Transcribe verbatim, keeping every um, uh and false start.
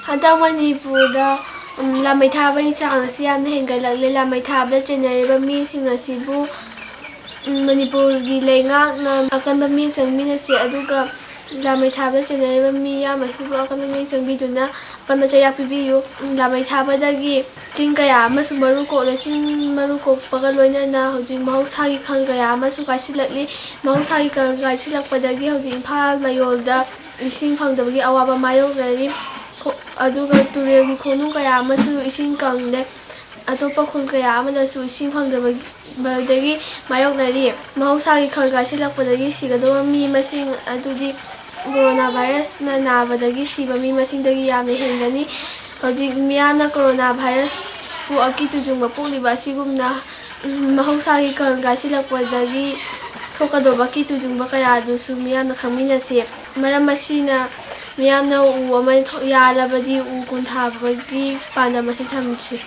ꯍꯟꯗꯛ ꯃꯅꯤꯄꯨꯔꯗ, ꯎꯝ, ꯂꯥꯃꯩ ꯊꯥꯕꯒꯤ ꯆꯥꯡ ꯑꯁꯤ ꯌꯥꯝꯅ ꯍꯦꯟꯒꯠꯂꯛꯂꯦ꯫ ꯂꯥꯃꯩ ꯊꯥꯕꯗ ꯆꯦꯟꯅꯔꯤꯕ ꯃꯤꯁꯤꯡ ꯑꯁꯤꯕꯨ, ꯎꯝ, ꯃꯅꯤꯄꯨꯔꯒꯤ ꯂꯩꯉꯥꯛꯅ ꯑꯀꯟꯕ ꯃꯤꯠꯌꯦꯡ ꯆꯪꯕꯤꯅꯁꯤ, ꯑꯗꯨꯒ ꯂꯥꯃꯩ ꯊꯥꯕꯗ ꯆꯦꯟꯅꯔꯤꯕ ꯃꯤꯌꯥꯝ ꯑꯁꯤꯕꯨ ꯑꯀꯟꯕ ꯃꯤꯠꯌꯦꯡ ꯆꯪꯕꯤꯗꯨꯅ ꯑꯀꯟꯕ ꯆꯩꯔꯥꯛ ꯄꯤꯕꯤꯌꯨ꯫ ꯎꯝ, ꯂꯥꯃꯩ ꯊꯥꯕꯗꯒꯤ ꯆꯤꯡ ꯀꯌꯥ ꯑꯃꯁꯨ ꯃꯔꯨ ꯀꯣꯛꯂꯦ꯫ ꯆꯤꯡ ꯃꯔꯨ ꯀꯣꯛꯄꯒ ꯂꯣꯏꯅꯅ ꯍꯧꯖꯤꯛ ꯃꯍꯧꯁꯥꯒꯤ ꯈꯜ ꯀꯌꯥ ꯑꯃꯁꯨ ꯀꯥꯏꯁꯤꯜꯂꯛꯂꯤ꯫ ꯃꯍꯧꯁꯥꯒꯤ ꯈꯜ ꯀꯥꯏꯁꯤꯜꯂꯛꯄꯗꯒꯤ ꯍꯧꯖꯤꯛ ꯏꯝꯐꯥꯜ ꯃꯌꯣꯜꯗ ꯏꯁꯤꯡ ꯐꯪꯗꯕꯒꯤ ꯑꯋꯥꯕ ꯃꯥꯌꯣꯛꯅꯔꯤ꯫ ꯈꯣ-, ꯑꯗꯨꯒ ꯇꯨꯔꯦꯜꯒꯤ ꯈꯣꯡꯅꯨꯡ ꯀꯌꯥ ꯑꯃꯁꯨ ꯏꯁꯤꯡ ꯀꯪꯂꯦ꯫ ꯑꯇꯣꯞꯄ ꯈꯨꯜ ꯀꯌꯥ ꯑꯃꯗꯁꯨ ꯏꯁꯤꯡ ꯐꯪꯗꯕꯗꯒꯤ ꯃꯥꯌꯣꯛꯅꯔꯤ꯫ ꯃꯍꯧꯁꯥꯒꯤ ꯈꯜ ꯀꯥꯏꯁꯤꯜꯂꯛꯄꯗꯒꯤ ꯁꯤꯒꯗꯧꯕ ꯃꯤ ꯃꯁꯤꯡ ꯑꯗꯨꯗꯤ ꯀꯣꯔꯣꯅꯥ ꯚꯥꯏꯔꯁꯅ ꯅꯥꯕꯗꯒꯤ ꯁꯤꯕ ꯃꯤ ꯃꯁꯤꯡꯗꯒꯤ ꯌꯥꯝꯅ ꯍꯦꯟꯒꯅꯤ꯫ ꯍꯧꯖꯤꯛ ꯃꯤꯌꯥꯝꯅ ꯀꯣꯔꯣꯅꯥ ꯚꯥꯏꯔꯁꯄꯨ ꯑꯀꯤ ꯇꯨꯖꯨꯡꯕ ꯄꯣꯛꯂꯤꯕ ꯑꯁꯤꯒꯨꯝꯅ, ꯎꯝ, ꯃꯍꯧꯁꯥꯒꯤ ꯈꯜ ꯀꯥꯏꯁꯤꯜꯂꯛꯄꯗꯒꯤ ꯊꯣꯛꯀꯗꯧꯕ ꯑꯀꯤ ꯇꯨꯖꯨꯡꯕ ꯀꯌꯥ ꯑꯗꯨꯁꯨ ꯃꯤꯌꯥꯝꯅ ꯈꯪꯃꯤꯟꯅꯁꯤ꯫ ꯃꯔꯝ ꯑꯁꯤꯅ ꯃꯤꯌꯥꯝꯅ ꯎ ꯑꯃ ꯊꯣ-, ꯌꯥꯜꯂꯕꯗꯤ ꯎ ꯀꯨꯟ ꯊꯥꯕꯒꯤ ꯄꯥꯟꯗꯝ ꯑꯁꯤ ꯊꯝꯁꯤ꯫